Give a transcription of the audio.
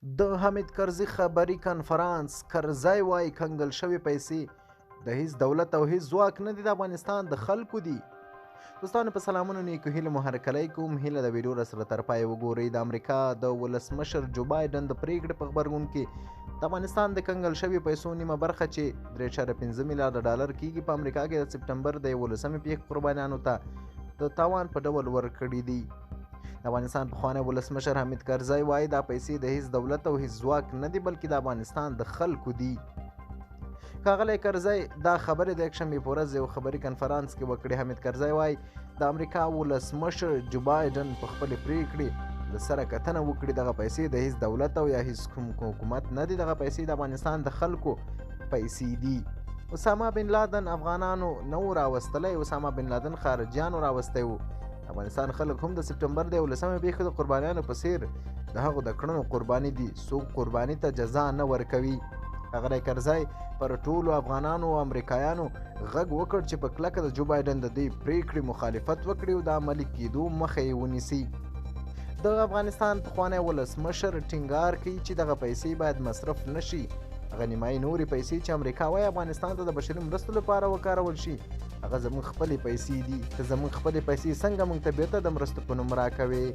د حامد کرزي خبري کنفرانس، کرزی وايي کنګل شوې پیسې د هیڅ دولت او هیڅ ځواک نه دي، د افغانستان د خلکو دي. دوستانو په سلامونو نیکو هیلو مو هرکلی کوم. هیله د ویډیو را سره تر پایه وګورئ. د امریکا د ولسمشر جو بایډن د پریکړې په غبرګون کې د افغانستان د کنګل شوي پیسو نیمه برخه چې 3.5 میلیارډ ډالر کیږي په امریکا کې د سپټمبر د 11مې پیښې قربانیانو ته د تاوان په ډول ورکړي دي. د افغانستان پخوانی ولسمشر حامد کرزی وايي دا پیسې د هیڅ دولت او هیڅ ځواک نه دي، بلکې د افغانستان د خلکو دي. ښاغلی کرزی دا خبرې د یکشنبې په ورځ یو خبري کنفرانس کې وکړې. حامد کرزی وايي د امریکا ولسمشر جو بایډن په خپلې پریکړې له سره کتنه وکړي. دغه پیسې د هیڅ دولت او یا هیڅ کوم حکومت نه دي، دغه پیسې د افغانستان د خلکو پیسې دي. اسامه بن لادن افغانانو نه و راوستلی، اسامه بن لادن خارجیانو راوستی و. افغانستان خلک هم د سپټمبر د 11مې پېښې د قربانیانو په څیر د هغو د کړنو قرباني دي، څوک قرباني ته جزا نه ورکوي. ښاغلی کرزی پر ټولو افغانانو او امریکایانو غږ وکړ چې په کلکه د جو بایډن د دې پریکړې مخالفت وکړي او د عملي کېدو مخه یې ونیسي. د افغانستان پخوانی ولسمشر ټینګار کوي چې دغه پیسې باید مصرف نشي. هغه نیمایي نورې پیسې چې امریکا وایي افغانستان ته د بشري مرستو لپاره وکارول شي، هغه زموږ خپلې پیسې دي. ته زموږ خپلې پیسې څنګه موږ ته بیرته د مرستو په نوم راکوې؟